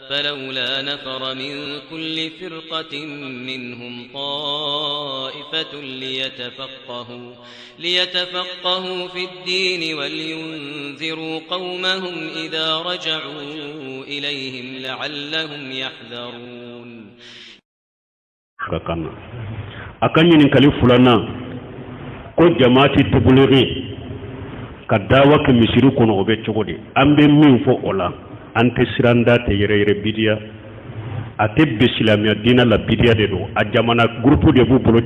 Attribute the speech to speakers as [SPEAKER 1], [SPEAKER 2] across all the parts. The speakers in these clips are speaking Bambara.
[SPEAKER 1] فلولا نفر من كل فرقة منهم طائفة ليتفقهوا في الدين ولينذروا قومهم إذا رجعوا إليهم لعلهم يحذرون.
[SPEAKER 2] Ka kan na a ka ɲininkali filanan ko jamaati tabulighi ka dawa kɛ misiri kɔnɔ, o bɛ cogo di? An bɛ min fɔ o la, an tɛ siran da tɛ yɛrɛ yɛrɛ. Bidiya a tɛ bɛn silamɛya diinɛ la, bidiya de don. A jamana groupe de b'u bolo,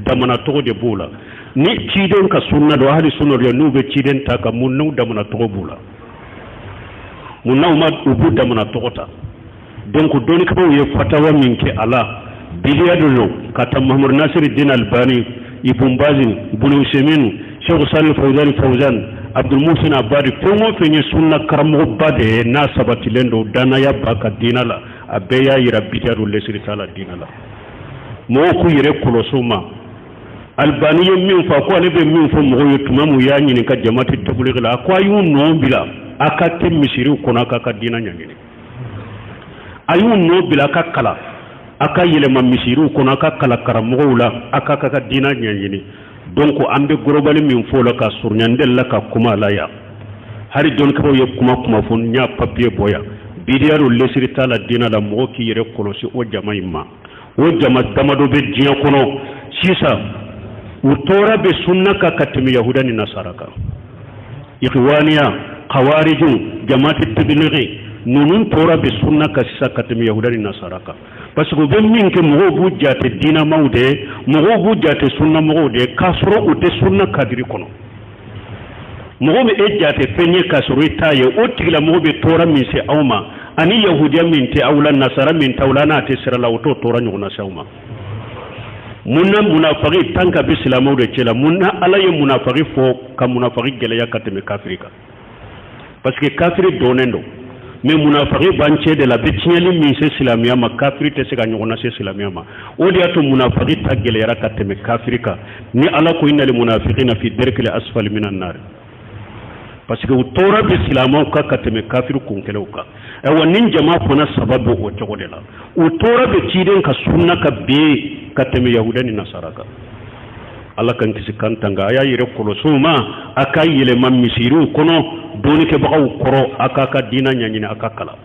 [SPEAKER 2] jamana tɔgɔ de b'u la. Ni ciden ka sunna don, hali sunna don, n'u bɛ ciden ta ka mun n'u damana tɔgɔ b'u la, mun n'u ma u b'u damana tɔgɔ ta. Donc dɔnnikɛbaaw ye fatawa min kɛ a la, bidiya de don. Ka ta Muhammadu Nasiru Din Albani, Ibn Bazin, Ibn Usaimin, Sheikh Salih Fawzan Fawzan, Abdul Muhsin Abadi, fɛn o fɛn ye sunna karamɔgɔba de ye n'a sabatilen don danaya ba ka diinɛ la, a bɛɛ y'a yira bidiya don, lesiri t'a la diinɛ la. Mɔgɔw k'u yɛrɛ kɔlɔsi o ma. Albani ye min fɔ, ko ale bɛ min fɔ mɔgɔw ye tuma min u y'a ɲininka jamaati tabulighi la, a ko a y'u nɔ bila a ka kɛ misiriw kɔnɔ, a k'a ka diinɛ ɲɛɲini. A y'u nɔ bila a ka kalan, a ka yɛlɛma misiriw kɔnɔ, a ka kalan karamɔgɔw la, a ka ka diinɛ ɲɛɲini. Donc an bɛ gorobali min fɔ o la ka surunya, n delila ka kuma a la yan, hali dɔnnikɛbaaw ye kuma kuma fɔ, n y'a papiye bɔ yan. Bidiya don, lesiri t'a la diinɛ la. Mɔgɔ k'i yɛrɛ kɔlɔsi o jama in ma. O jama damadɔ bɛ diɲɛ kɔnɔ sisan, u tɔɔrɔ bɛ sunna kan ka tɛmɛ yahuda ni nasara kan. Ikhwaniya, khawariju, jamaati tabilighi, ninnu tɔɔrɔ bɛ sunna kan sisan ka tɛmɛ yahuda ni nasara kan, parce que u bɛ min kɛ, mɔgɔw b'u jate diinamaw de ye, mɔgɔw b'u jate sunnamɔgɔw de ye, k'a sɔrɔ u tɛ sunna kadiri kɔnɔ. Mɔgɔ bɛ e jate fɛn ye k'a sɔrɔ i t'a ye. O tigilamɔgɔ bɛ tɔɔrɔ min se aw ma, ani yahudiya min tɛ aw la, nasara min t'aw la, n'a tɛ sira la, o t'o tɔɔrɔ ɲɔgɔnna se aw ma. Mun na munafagi tan ka bɛ silamɛw de cɛ la? Mun na Ala ye munafagi fɔ ka munafagi gɛlɛya ka tɛmɛ kafiri kan? Parce que kafiri dɔnnen don, mais munafagi b'an cɛ de la, bɛ tiɲɛli min se silamɛya ma, kafiri tɛ se ka ɲɔgɔn lase silamɛya ma. O de y'a to munafagi ta gɛlɛyara ka tɛmɛ kafiri kan. Ni Ala ko innal munafiqina fi darkil asfali minan nar, parce que u tɔɔrɔ bɛ silamɛw kan ka tɛmɛ kafiri kunkɛlɛw kan. Ayiwa, nin jama fana saba bɛ o cogo de la, u tɔɔrɔ bɛ ciden ka sunna ka bin ka tɛmɛ yahuda ni nasara kan. Ala k'an kisi k'an tanga. A y'a yɛrɛ kɔlɔsi o ma, a ka yɛlɛma misiriw kɔnɔ dɔɔnikɛbagaw kɔrɔ, a k'a ka diinɛ ɲɛɲini, a ka kalan.